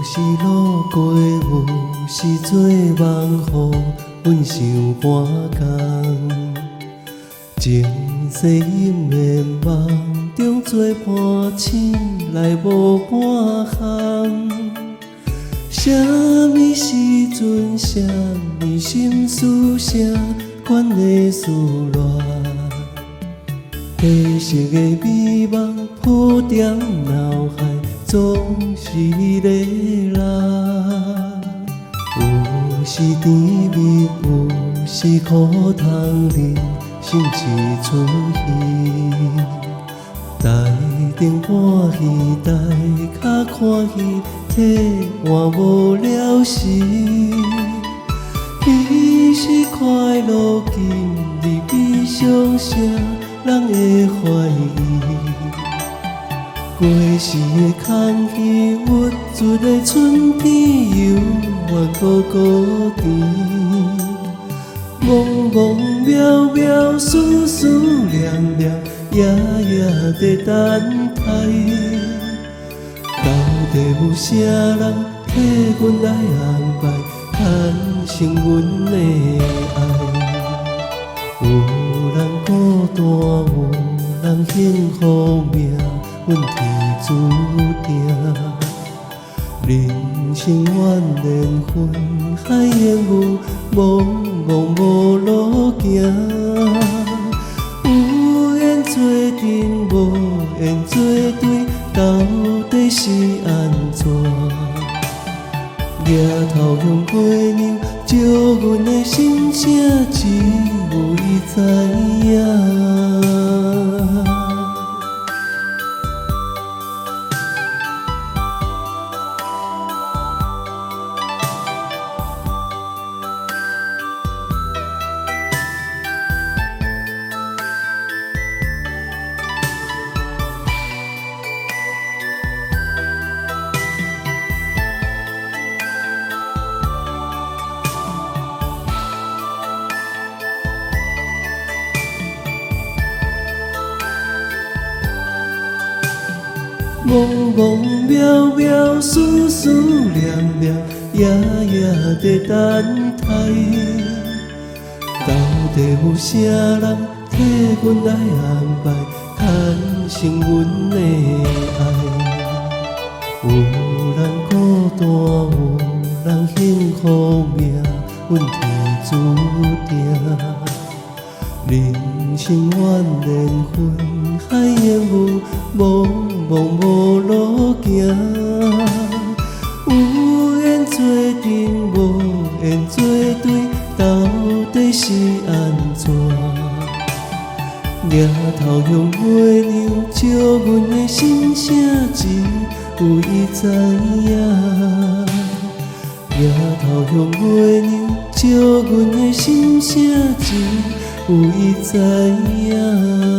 時落過，有時做夢，予阮想趕工。前世姻緣夢中做伴，醒來無半項。啥物時陣，啥物心事，啥款的思戀？白色的美夢浮踮腦海，總是彼个人。有時甜蜜，有時苦通人生一齣戲。台頂半戲，台跤看戲，替換無了時。彼時快樂，今日悲傷，啥人會懷疑？過時的空虛，鬱卒的春天，猶原孤孤甜。茫茫渺渺，思思念念，夜夜在等待。到底有啥人替阮來安排，牽成阮的愛？有人孤單，有人幸福命，阮天注定。人生怨連分，海煙霧，茫茫無路行。有緣做陣，無緣做對，到底是按怎？額頭向月娘，照阮的心聲，只有伊知影。茫茫渺渺，思思念念，夜夜在等待。到底有啥人替阮來安排，牽成阮的愛？有人孤單，有人幸福命，阮天注定。人生怨連分，海煙霧，茫茫無路行。有緣做陣，無緣做對，到底是按怎？額頭向月娘，照阮的心聲，只有伊知影。額頭向月娘，照阮的心聲，只有伊知影。